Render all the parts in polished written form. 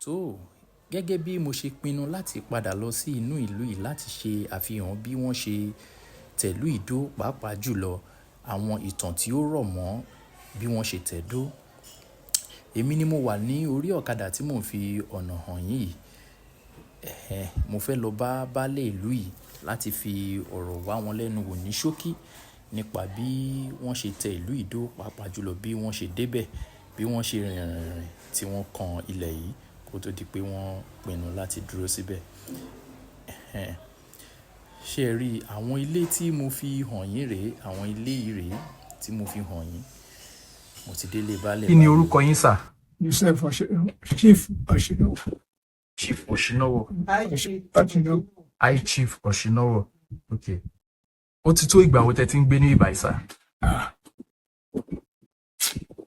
Tó, gẹ́gẹ́ bí mo ṣe pinnu láti padà lọ sí inú ìlú yìí láti ṣe àfihàn bí wọ́n ṣe tẹ̀lú Ìdó, pàápàá jùlọ àwọn ìtàn tí ó rọ̀ mọ́ bí wọ́n ṣe tẹ̀dó. Èmi ni mo wà ní orí ọ̀kadà tí mò ń fi ọ̀nà hàn yín yìí. Ẹ̀hẹn, mo fẹ́ lọ bá baálé ìlú yìí láti fi ọ̀rọ̀ wá wọn lẹ́nu wò ní ṣókí nípa bí wọ́n ṣe tẹ ìlú Ìdó, pàápàá jùlọ bí wọ́n ṣe débẹ̀, bí wọ́n ṣe rìnrìnrìn tí wọ́n kan ilẹ̀ yìí kó tó di pé wọ́n pinnu láti dúró síbẹ̀. Ẹ̀hẹn, ṣé ẹ rí àwọn ilé tí mo fi hàn yín rèé? Àwọn ilé yìí rèé tí mo fi hàn yín. Mo ti délé baálé Kí ni báyìí. orúkọ yín, sir? Yusuf Oshino, Chief Oshino. Chief Oshinowo. Oshino. High Chief Oshinowo, ok. Ó ti tó ìgbà wo tẹ́ ti ń gbé ní ìbàyìí, sir? Ah.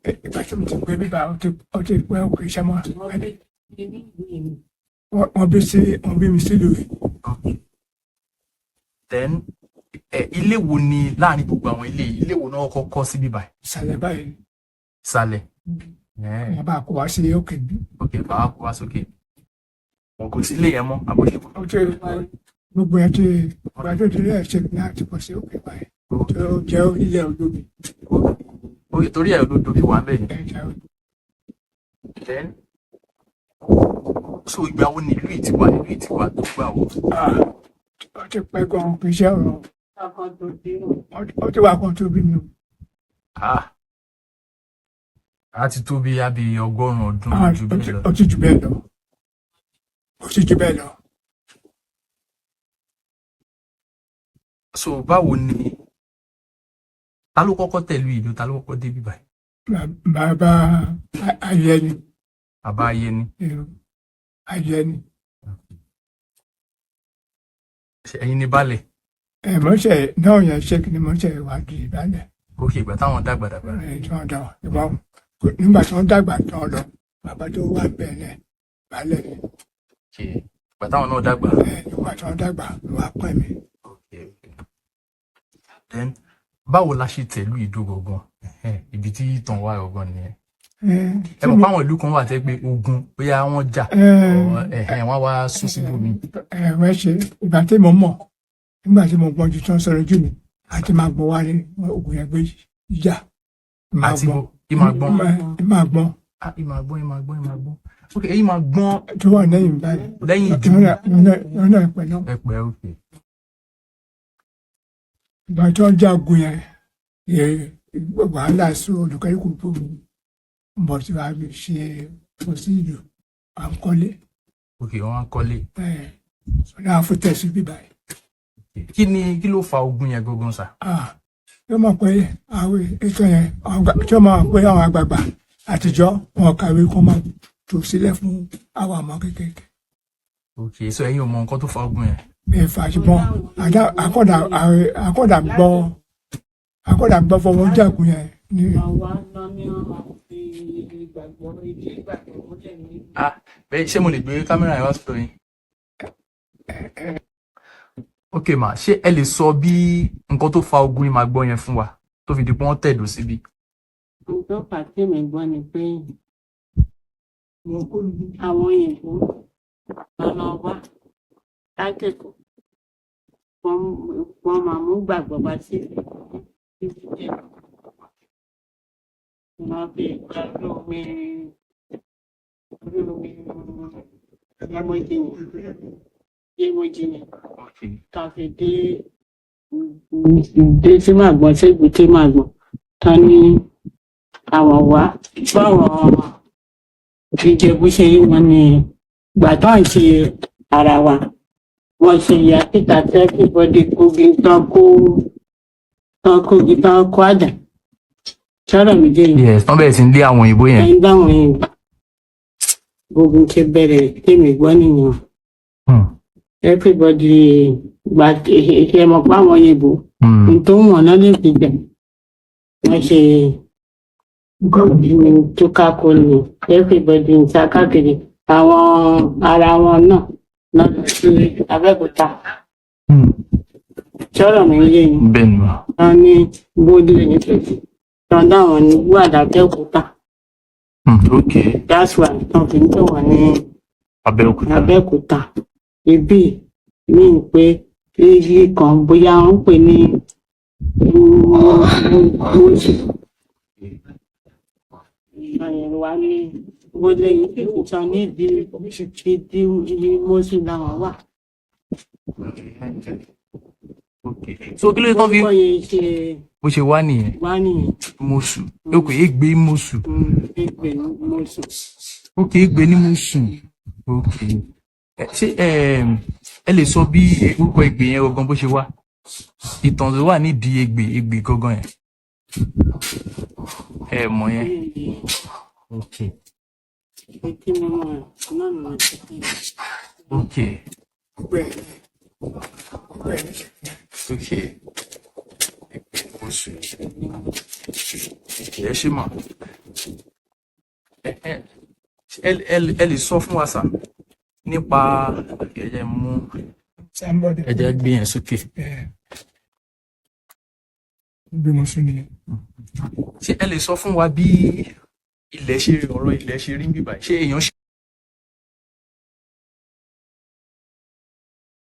Ìgbà tí mo ti gbé bíbá, ó ti pẹ́, òkè iṣẹ́ mọ́. Wọ́n bí mi sílùú yìí. Then ẹ ilé wo ni láàrin gbogbo àwọn ilé yìí, ilé wo náà kọ́kọ́ kọ́ sí bíbáyìí? Ìsàlẹ̀ báyìí. Ìsàlẹ̀. Wọ́n bá kó wá sí òkè bí. Ok, bàbá kó wá sókè. Wọn kò sí ilé yẹn mọ́ àbọ̀ṣe? Ó ti gbogbo ẹ̀ ti ìgbà tó ti rí ẹ̀ ṣe láti pọ̀ sí òkè báyìí. Tó jẹ́ ilẹ̀ olómi. Ok, torí ẹ̀ ló dobi wà ń bẹ̀ yẹn. Ẹ̀ jẹ́. Then, so ìgbà wo ni ìlú yìí ti wà? Ìlú yìí ti wà tó gbà wò? Ah, ó ti pẹ́ gan-an, kì í ṣe ọ̀rọ̀. Ó ti wà kan tó bí mi o. Ah, a ti tó bí abí 100 ọdún Ah, jù ó bẹ́ẹ̀ lọ. Ó ti jù bẹ́ẹ̀ lọ. Ó ti jù bẹ́ẹ̀ lọ. So báwo ni, ta ló kọ́kọ́ tẹ̀lú ìlú, ta ló kọ́kọ́ dé bíbáyìí? Bàbá Ayẹni. Bàbá Ayẹni. Ayẹni. Ṣé ẹ̀yin ni baálẹ̀? Ẹ mọ̀ṣẹ̀ náà yẹn ṣé kí ni mọ̀ṣẹ̀ wá di ìbálẹ̀. Ok, ìgbà táwọn dàgbà dàgbà. Ẹ tí wọ́n dàgbà ìwọ́n nígbà tí wọ́n dàgbà tán lọ, bàbá tó wà bẹ́ẹ̀ náà baálẹ̀ ni. Ok, ìgbà táwọn náà dàgbà. Ẹ nígbà tí wọ́n dàgbà ló wá pẹ́ mi. Ok. Then báwo la ṣe tẹ̀lú ìdó gangan? Ẹ̀hẹ́n, ibi tí ìtàn wà gangan nìyẹn. Ẹ mọ̀ páwọn ìlú kan wà tẹ́ pé ogun bóyá wọ́n jà or, ẹ̀hẹ́n, wọ́n wá sún síbòmí. Ẹ wọ́n ṣe ìgbà tí mo mọ̀, nígbà tí mo gbọ́n ju tí wọ́n sọ̀rọ̀ jù mí àti máa gbọ́n wá ní ogun yẹn gbé ìjà. Máa Àti gbọ́n. bo ìmọ̀ gbọ́n. Máa gbọ́n. Ah, ìmọ̀ gbọ́n, ìmọ̀ gbọ́n, ìmọ̀ gbọ́n, ok, èyí máa gbọ́n. Tó wà lẹ́yìn báyìí. Lẹ́yìn ìdí. Lọ́nà ìpẹ́ náà. Ẹ pẹ́, ok. Ìgbà tí wọ́n jagun yẹn yẹ wàhálà sí olùkẹ́kọ̀ọ́ tó ń bọ̀ tí wàá fi ṣe kò sí ìlú à ń kọ́lé. Ok, wọ́n á kọ́lé. Ẹ̀ ọ̀nà àfọ̀tẹ̀sí bíbá yìí. Kí ni, kí ló fa ogun yẹn gangan, sir? Ah, yóò mọ̀ pé àwọn ètò yẹn tí wọ́n máa pé àwọn àgbààgbà àtijọ́ wọn kàwé kó máa tò sílẹ̀ fún àwọn ọmọ kékeré. Ok, so ẹ̀yin ò mọ nǹkan tó fa ogun yẹn? Bẹ́ẹ̀ fà, ṣùgbọ́n akọ́dà gbọ́ fọwọ́ jagun yẹn ní. Àwa náà ni wọ́n máa fi ìgbàgbọ́ ìdí ìgbàgbọ́ múlẹ̀ ní. Ah, bẹ́ẹ̀, ṣé mo lè gbé kámẹ́rà yẹn wá sọ́dọ̀ yín? Ok ma, ṣé ẹ lè sọ bí nǹkan tó fa ogun yìí máa gbọ́ yẹn fún wa tó fi di pé wọ́n tẹ̀dó síbí? Ohun tó fà á tí èmi gbọ́ ni pé àwọn òyìnbó lọ́nà wá lákẹ́kọ̀ọ́, wọ́n máa mú gbàgbọ́ wá sí ìlú. Wọ́n fi ìgbà orí omi Yémojìyàn tá a fi dé sí Màgbọ́n, ségun tí Màgbọ́n tán ní àwọn wá báwọn Ìjẹ̀bú ṣe rí wọn ní ìgbà tó ń ṣe ara wa, wọ́n ṣe ìyá títa tí everybody kógi tán kógi tán kó àdá sọ̀rọ̀ mi dé yìí. Yes, tán bẹ̀rẹ̀ sí ń lé àwọn òyìnbó yẹn. Ẹni báwọn yìí gbogbo ṣe bẹ̀rẹ̀ tèmi gbọ́ nìyẹn. Everybody gba ṣe mọ̀ pé àwọn òyìnbó n tó wọ̀n náà lè fi gbà wọ́n ṣe túká kó ní everybody ń sá káàkiri, àwọn ara wọn náà náà lọ sí Abẹ́òkúta. Sọ̀rọ̀ mi yé yín? Bẹ́ẹ̀ ni ma. Wọ́n ní bóde ní tòsí tán dáwọn ní gbàdá Abẹ́òkúta. Ok. That's why tán fi ń tò wọ́n ní. Abẹ́òkúta. Abẹ́òkúta ibí ní pé igi kan bóyá wọ́n ń pè ní mọ́sù wa ní wọlé ìtàn nídìí ìdí mọ́sù làwọn wà. Okay. So kí ló dé tán fi Orúkọ yẹn ṣe bó ṣe wá nìyẹn? Wá nìyẹn. Mọ̀sù. Ok, Ègbé Mọ̀sù. Ẹgbẹ́ mọ́sù. Ok, Ègbé ní Mọ̀sù. Ok. Ṣé ẹ lè sọ bí orúkọ Ègbè yẹn gangan bó ṣe wá? Ìtàn tó wà nídìí Ègbè gangan yẹn. Ẹ mọ̀ yẹn. Ok. Etí mo mọ̀ náà ni mo ti fi. Ok. Bẹ́ẹ̀ bẹ́ẹ̀. Ok. Ègbé Mọ̀sù. Ẹ ṣe mọ̀. Ẹ lè sọ fún wa sà nípa ẹ jẹ́ mú Somebody. ẹ jẹ́ gbé yẹn sókè. Bí mo sún nìyẹn. Ṣé ẹ lè sọ fún wa bí ilẹ̀ ṣe rí, ọ̀rọ̀ ilẹ̀ ṣe rí ń bíbà? Ṣé èèyàn ṣe